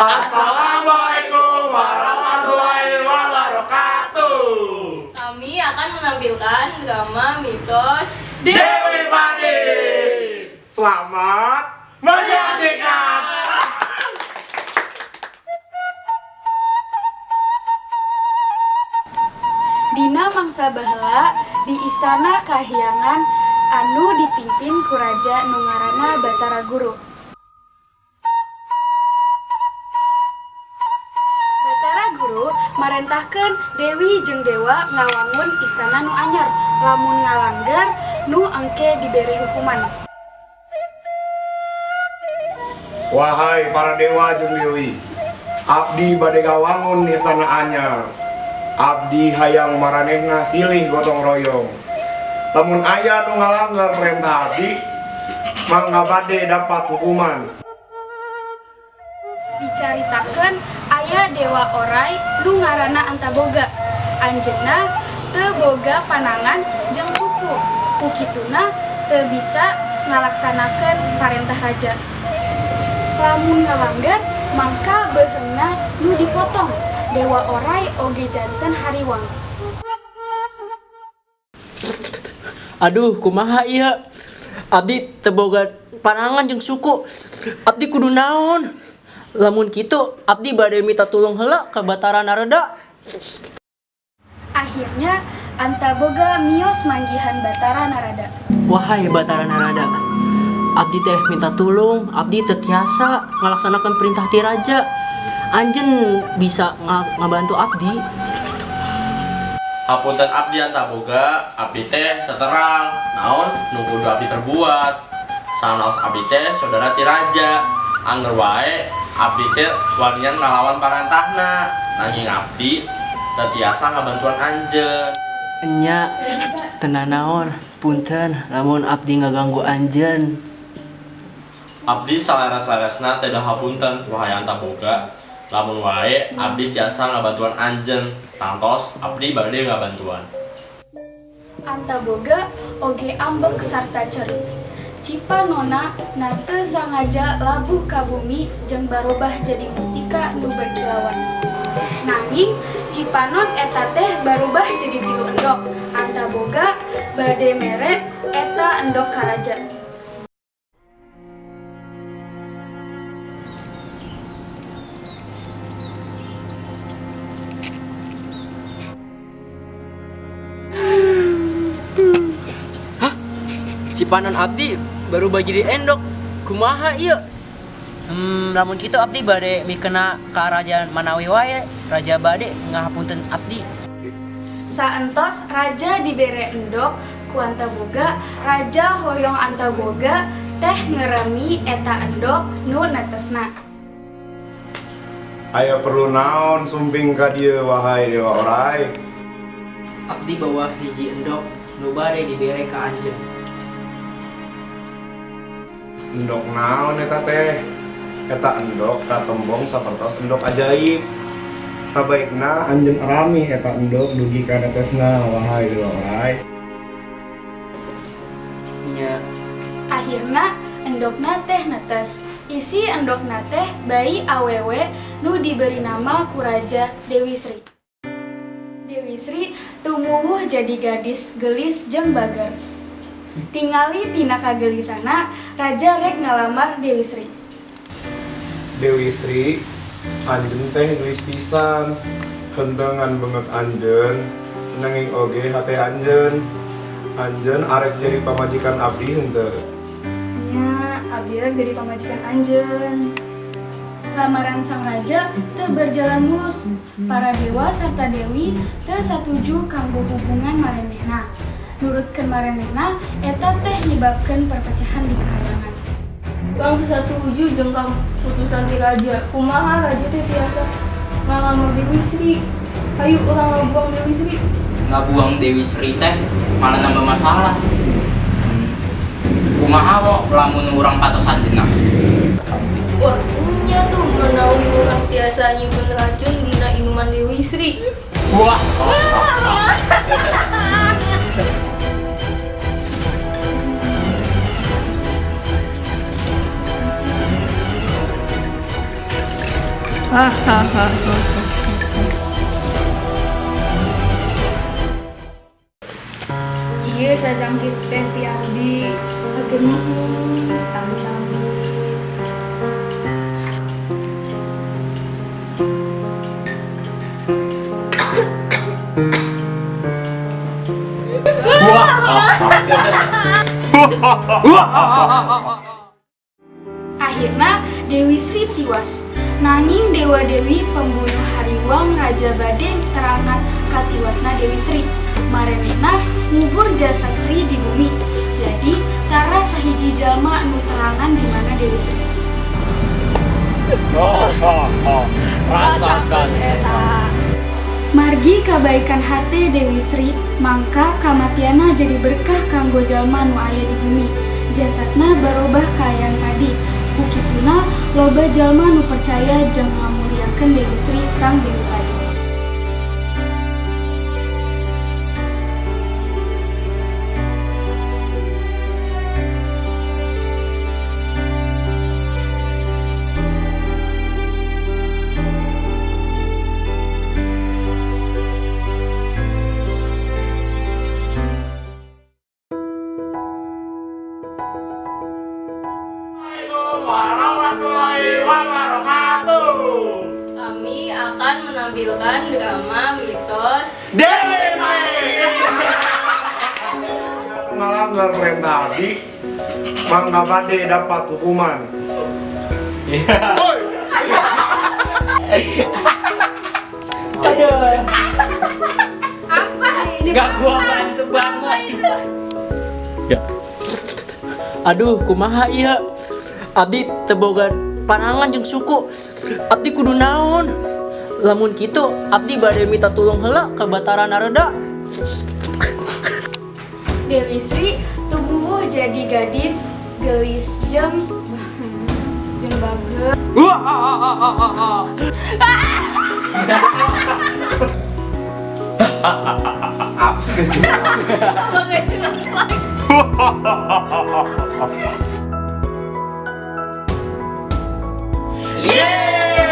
Assalamualaikum warahmatullahi wabarakatuh. Kami akan menampilkan drama mitos Dewi Padi. Selamat menyaksikan. Dina mangsa baheula di istana kahyangan anu dipimpin ku raja nu ngaranna Batara Guru. Batara Guru marentahkeun dewi jeung dewa ngawangun istana nu anyar, lamun ngalanggar nu engke dibere hukuman. Wahai para dewa jeung dewi, abdi bade ngawangun istana anyar. Abdi hayang maranehna silih gotong royong. Lamun aya nu ngalanggar perintah abdi, mangga bade dapat hukuman. Dicaritakeun aya dewa orai nu ngaranna Antaboga. Anjeunna teu boga panangan jeung suku. Ku kituna teu bisa ngalaksanakeun parentah raja. Lamun ngalanggar mangka beuheungna nu dipotong. Dewa orai oge janten hariwang. Aduh, kumaha ieu? Abdi teu boga panangan jeung suku. Abdi kudu naon? Lamun kitu, abdi bade minta tulung heula ka Batara Narada. Akhirnya Antaboga mios manggihan Batara Narada. Wahai Batara Narada, abdi teh minta tulung, abdi teu tiasa ngalaksanakeun perintah ti raja. Anjeun bisa ngabantu abdi. Hapunten abdi Antaboga, abdi teh teterang, naon nu kudu abdi perbuat. Sanaos abdi teh saudara ti raja. Angger wae abdi teh wanian ngalawan parentahna, nanging abdi teu tiasa ngabantuan anjeun. Enya, teu nanaon, punten lamun abdi ngaganggu anjeun. Abdi saleres-leresna teh hapunten wahai Antaboga. Lamun wae abdi tiasa ngabantuan anjeun, tangtos abdi bade ngabantuan. Antaboga oge ambek sarta cerik. Cipanonna na teu sangaja labuh ka bumi jeung barobah jadi mustika nu berkilauan. Nanging cipanon eta teh barubah jadi tilu endok. Antaboga bade mere eta endok ka raja. Hah? Cipanon abdi berubah jadi endok. Kumaha ieu? Lamun kitu abdi bade mikena ka raja manawi wae, raja bade ngahapunten abdi. Saentos raja dibere endok ku Antaboga, raja hoyong Antaboga teh ngeremi eta endok nu netesna. Aya perlu naon sumping ka dieu wahai dewa orai? Abdi bawa hiji endok nu bade dibere ka anjeun. Endok naon eta teh? Eta endok katembong sapertos endok ajaib. Sabaikna anjeun rami eta endok dugi ka netesna wahai dewa orai. Nya. Akhirna endokna teh netes. Isi endokna teh bayi awewe nu diberi nama ku Raja Dewi Sri. Dewi Sri tumuwuh jadi gadis gelis jeung bager. Tingali tina kagelisana, raja rek ngalamar Dewi Sri. Dewi Sri, anjeun teh gelis pisan. Henteu ngan beungeut anjeun, nanging oge hate anjeun. Anjeun arek jadi pamajikan abdi henteu? Nya, abdi rek jadi pamajikan anjeun. Lamaran sang raja teu berjalan mulus. Para dewa serta dewi teu satuju kanggo hubungan marenehna. Nurutkeun marenehna eta teh nyebabkeun perpecahan di kahyangan. Urang teu satuju jeung kaputusan ti raja. Kumaha raja teh tiasa ngalamar Dewi Sri? Hayu urang ngabuang Dewi Sri. Ngabuang Dewi Sri teh malah nambah masalah. Kumaha wo lamun urang patos anjeunna? Wah, nya tuh menawi urang tiasa nyimpen racun dina inuman Dewi Sri. Wah. Iya, sacangkir teh ti abdi. Hatur nuhun. Sami-sami. Akhirna Dewi Sri tiwas. Nanging Dewa Dewi pembunuh Hariwang Raja Bade terangan katiwasna Dewi Sri. Marenehna ngubur jasad Sri di bumi. Jadi tara sahiji jalma nu terangan di mana Dewi Sri. Rasakan eta. Margi kabaikan hate Dewi Sri, mangka kamatiana jadi berkah kanggo jalma nu aya di bumi. Jasadna barobah kaayaan padi. Ku kituna loba jalma nu percaya jeung ngamuliakeun Dewi Sri sang Dewi Padi. Warahmatullahi wabarakatuh. Kami akan menampilkan drama mitos Dewi Sri. Melanggar perintah abdi, mangga bade dapat hukuman. Woi. Aduh. Apa ini? Gak gua bantu banget. Ya. Aduh, kumaha ieu? Abdi teu boga panangan jeung suku. Abdi kudu naon? Lamun kitu abdi bade minta tulung heula ka Batara Narada. Dewi Sri tubuh jadi gadis gelis jeung jeung bager. Apa sih? Yeay!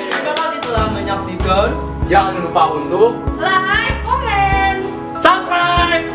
Terima kasih telah menyaksikan. Jangan lupa untuk like, comment, subscribe.